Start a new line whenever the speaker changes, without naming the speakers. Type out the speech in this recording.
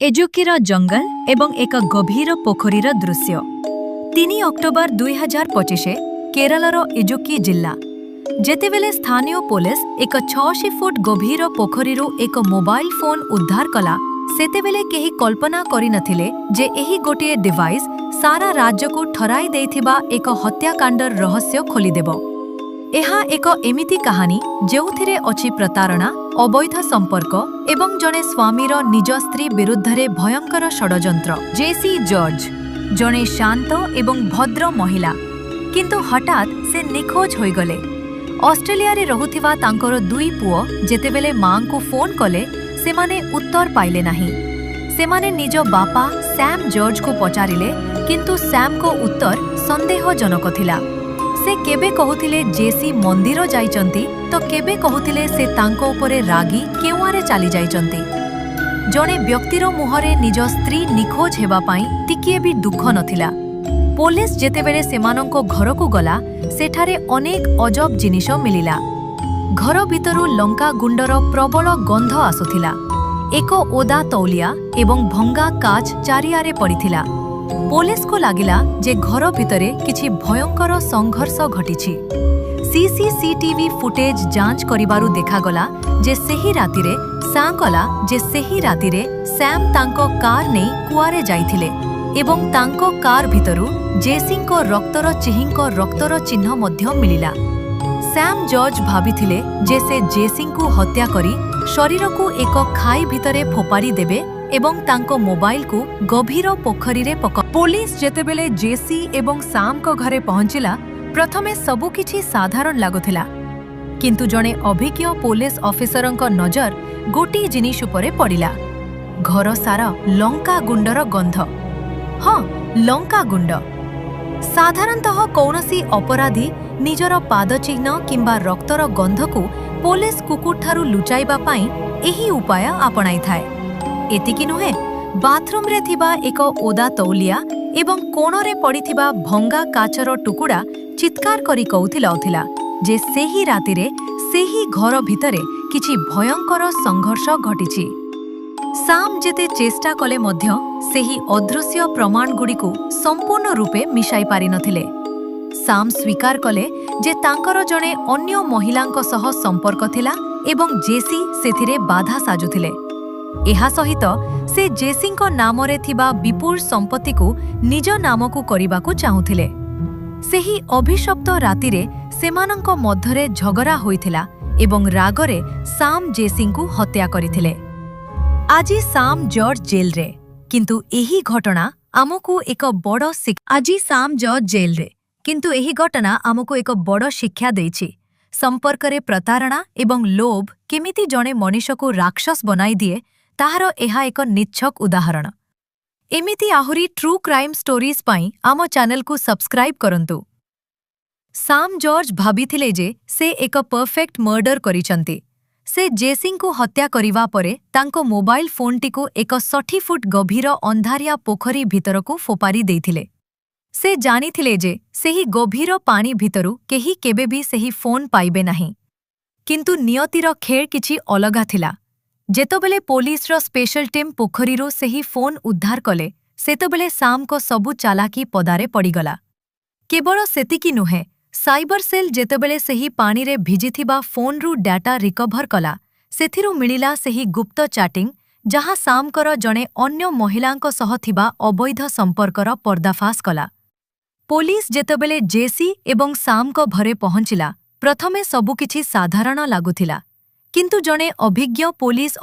ଇଡୁକ୍କିର ଜଙ୍ଗଲ ଏବଂ ଏକ ଗଭୀର ପୋଖରୀର ଦୃଶ୍ୟ। 3 ଅକ୍ଟୋବର 2025, କେରଳର ଇଡୁକ୍କି ଜିଲ୍ଲା। ଯେତେବେଳେ ସ୍ଥାନୀୟ ପୋଲିସ ଏକ 86 ଫୁଟ ଗଭୀର ପୋଖରୀରୁ ଏକ ମୋବାଇଲ ଫୋନ୍ ଉଦ୍ଧାର କଲା, ସେତେବେଳେ କେହି କଳ୍ପନା କରିନଥିଲେ ଯେ ଏହି ଗୋଟିଏ ଡିଭାଇସ୍ ସାରା ରାଜ୍ୟକୁ ଥରାଇ ଦେଇଥିବା ଏକ ହତ୍ୟାକାଣ୍ଡର ରହସ୍ୟ ଖୋଲିଦେବ। ଏହା ଏକ ଏମିତି କାହାଣୀ, ଯେଉଁଥିରେ ଅଛି ପ୍ରତାରଣା, ଅବୈଧ ସମ୍ପର୍କ ଏବଂ ଜଣେ ସ୍ୱାମୀର ନିଜ ସ୍ତ୍ରୀ ବିରୁଦ୍ଧରେ ଭୟଙ୍କର ଷଡ଼ଯନ୍ତ୍ର। ଜେସି ଜର୍ଜ ଜଣେ ଶାନ୍ତ ଏବଂ ଭଦ୍ର ମହିଳା, କିନ୍ତୁ ହଠାତ୍ ସେ ନିଖୋଜ ହୋଇଗଲେ। ଅଷ୍ଟ୍ରେଲିଆରେ ରହୁଥିବା ତାଙ୍କର ଦୁଇ ପୁଅ ଯେତେବେଳେ ମାଙ୍କୁ ଫୋନ୍ କଲେ, ସେମାନେ ଉତ୍ତର ପାଇଲେ ନାହିଁ। ସେମାନେ ନିଜ ବାପା ସ୍ୟାମ୍ ଜର୍ଜକୁ ପଚାରିଲେ, କିନ୍ତୁ ସ୍ୟାମ୍ଙ୍କ ଉତ୍ତର ସନ୍ଦେହଜନକ ଥିଲା। ସେ କେବେ କହୁଥିଲେ ଜେସି ମନ୍ଦିର ଯାଇଛନ୍ତି, ତ କେବେ କହୁଥିଲେ ସେ ତାଙ୍କ ଉପରେ ରାଗି କେଉଁଆଡ଼େ ଚାଲିଯାଇଛନ୍ତି। ଜଣେ ବ୍ୟକ୍ତିର ମୁହଁରେ ନିଜ ସ୍ତ୍ରୀ ନିଖୋଜ ହେବା ପାଇଁ ଟିକିଏ ବି ଦୁଃଖ ନଥିଲା। ପୋଲିସ ଯେତେବେଳେ ସେମାନଙ୍କ ଘରକୁ ଗଲା, ସେଠାରେ ଅନେକ ଅଜବ ଜିନିଷ ମିଳିଲା। ଘର ଭିତରୁ ଲଙ୍କା ଗୁଣ୍ଡର ପ୍ରବଳ ଗନ୍ଧ ଆସୁଥିଲା। ଏକ ଓଦା ତଉଲିଆ ଏବଂ ଭଙ୍ଗା କାଚ ଚାରିଆଡ଼େ ପଡ଼ିଥିଲା। ପୋଲିସକୁ ଲାଗିଲା ଯେ ଘର ଭିତରେ କିଛି ଭୟଙ୍କର ସଂଘର୍ଷ ଘଟିଛି। ସିସିସିଟିଭି ଫୁଟେଜ୍ ଯାଞ୍ଚ କରିବାରୁ ଦେଖାଗଲା ଯେ ସେହି ରାତିରେ ସ୍ୟାମ୍ ତାଙ୍କ କାର୍ ନେଇ କୁଆଡ଼େ ଯାଇଥିଲେ ଏବଂ ତାଙ୍କ କାର୍ ଭିତରୁ ଜେସିଙ୍କ ରକ୍ତର ଚିହ୍ନ ମଧ୍ୟ ମିଳିଲା। ସ୍ୟାମ୍ ଜର୍ଜ ଭାବିଥିଲେ ଯେ ସେ ଜେସିଙ୍କୁ ହତ୍ୟା କରି ଶରୀରକୁ ଏକ ଖାଇ ଭିତରେ ଫୋପାଡ଼ି ଦେବେ ଏବଂ ତାଙ୍କ ମୋବାଇଲକୁ ଗଭୀର ପୋଖରୀରେ ପକା। ପୋଲିସ ଯେତେବେଳେ ଜେସି ଏବଂ ସାମ୍ଙ୍କ ଘରେ ପହଞ୍ଚିଲା, ପ୍ରଥମେ ସବୁକିଛି ସାଧାରଣ ଲାଗୁଥିଲା। କିନ୍ତୁ ଜଣେ ଅଭିଜ୍ଞ ପୋଲିସ ଅଫିସରଙ୍କ ନଜର ଗୋଟିଏ ଜିନିଷ ଉପରେ ପଡ଼ିଲା: ଘର ସାରା ଲଙ୍କା ଗୁଣ୍ଡର ଗନ୍ଧ। ହଁ, ଲଙ୍କା ଗୁଣ୍ଡ। ସାଧାରଣତଃ କୌଣସି ଅପରାଧୀ ନିଜର ପାଦଚିହ୍ନ କିମ୍ବା ରକ୍ତର ଗନ୍ଧକୁ ପୋଲିସ କୁକୁରଠାରୁ ଲୁଚାଇବା ପାଇଁ ଏହି ଉପାୟ ଆପଣାଇଥାଏ। ଏତିକି ନୁହେଁ, ବାଥରୁମରେ ଥିବା ଏକ ଓଦା ତଉଲିଆ ଏବଂ କୋଣରେ ପଡ଼ିଥିବା ଭଙ୍ଗା କାଚର ଟୁକୁଡ଼ା ଚିତ୍କାର କରି କହୁଥିଲା ଯେ ସେହି ରାତିରେ ସେହି ଘର ଭିତରେ କିଛି ଭୟଙ୍କର ସଂଘର୍ଷ ଘଟିଛି। ସାମ୍ ଯେତେ ଚେଷ୍ଟା କଲେ ମଧ୍ୟ ସେହି ଅଦୃଶ୍ୟ ପ୍ରମାଣଗୁଡ଼ିକୁ ସମ୍ପୂର୍ଣ୍ଣ ରୂପେ ମିଶାଇ ପାରିନଥିଲେ। ସାମ୍ ସ୍ୱୀକାର କଲେ ଯେ ତାଙ୍କର ଜଣେ ଅନ୍ୟ ମହିଳାଙ୍କ ସହ ସମ୍ପର୍କ ଥିଲା ଏବଂ ଜେସି ସେଥିରେ ବାଧା ସାଜୁଥିଲେ। ଏହା ସହିତ ସେ ଜେସିଙ୍କ ନାମରେ ଥିବା ବିପୁଳ ସମ୍ପତ୍ତିକୁ ନିଜ ନାମକୁ କରିବାକୁ ଚାହୁଁଥିଲେ। ସେହି ଅଭିଶପ୍ତ ରାତିରେ ସେମାନଙ୍କ ମଧ୍ୟରେ ଝଗଡ଼ା ହୋଇଥିଲା ଏବଂ ରାଗରେ ସାମ୍ ଜେସିଙ୍କୁ ହତ୍ୟା କରିଥିଲେ। ଆଜି ସାମ୍ ଜର୍ଜ ଜେଲରେ, କିନ୍ତୁ ଏହି ଘଟଣା ଆମକୁ ଏକ ବଡ଼ ଆଜି ସାମ୍ ଜର୍ଜ ଜେଲରେ, କିନ୍ତୁ ଏହି ଘଟଣା ଆମକୁ ଏକ ବଡ଼ ଶିକ୍ଷା ଦେଇଛି। ସମ୍ପର୍କରେ ପ୍ରତାରଣା ଏବଂ ଲୋଭ କେମିତି ଜଣେ ମଣିଷକୁ ରାକ୍ଷସ ବନାଇଦିଏ, ତାହାର ଏହା ଏକ ନିଚ୍ଛକ ଉଦାହରଣ। ଏମିତି ଆହୁରି ଟ୍ରୁ କ୍ରାଇମ୍ ଷ୍ଟୋରିଜ୍ ପାଇଁ ଆମ ଚ୍ୟାନେଲକୁ ସବସ୍କ୍ରାଇବ୍ କରନ୍ତୁ। ସାମ୍ ଜର୍ଜ ଭାବିଥିଲେ ଯେ ସେ ଏକ ପରଫେକ୍ଟ ମର୍ଡର କରିଛନ୍ତି। ସେ ଜେସିଙ୍କୁ ହତ୍ୟା କରିବା ପରେ ତାଙ୍କ ମୋବାଇଲ ଫୋନ୍ଟିକୁ ଏକ 60 ଫୁଟ ଗଭୀର ଅନ୍ଧାରିଆ ପୋଖରୀ ଭିତରକୁ ଫୋପାଡ଼ି ଦେଇଥିଲେ। ସେ ଜାଣିଥିଲେ ଯେ ସେହି ଗଭୀର ପାଣି ଭିତରୁ କେହି କେବେ ବି ସେହି ଫୋନ୍ ପାଇବେ ନାହିଁ। କିନ୍ତୁ ନିୟତିର ଖେଳ କିଛି ଅଲଗା ଥିଲା। ଯେତେବେଳେ ପୋଲିସର ସ୍ପେଶାଲ ଟିମ୍ ପୋଖରୀରୁ ସେହି ଫୋନ୍ ଉଦ୍ଧାର କଲେ, ସେତେବେଳେ ସାମ୍ଙ୍କ ସବୁ ଚାଲାକି ପଦାରେ ପଡ଼ିଗଲା। କେବଳ ସେତିକି ନୁହେଁ, ସାଇବର ସେଲ୍ ଯେତେବେଳେ ସେହି ପାଣିରେ ଭିଜିଥିବା ଫୋନ୍ରୁ ଡାଟା ରିକଭର କଲା, ସେଥିରୁ ମିଳିଲା ସେହି ଗୁପ୍ତ ଚାଟିଂ, ଯାହା ସାମ୍ଙ୍କର ଜଣେ ଅନ୍ୟ ମହିଳାଙ୍କ ସହ ଥିବା ଅବୈଧ ସମ୍ପର୍କର ପର୍ଦ୍ଦାଫାଶ କଲା। ପୋଲିସ ଯେତେବେଳେ ଜେସି ଏବଂ ସାମ୍ଙ୍କ ଘରେ ପହଞ୍ଚିଲା, ପ୍ରଥମେ ସବୁକିଛି ସାଧାରଣ ଲାଗୁଥିଲା। କିନ୍ତୁ ଜଣେ ଅଭିଜ୍ଞ ପୋଲିସ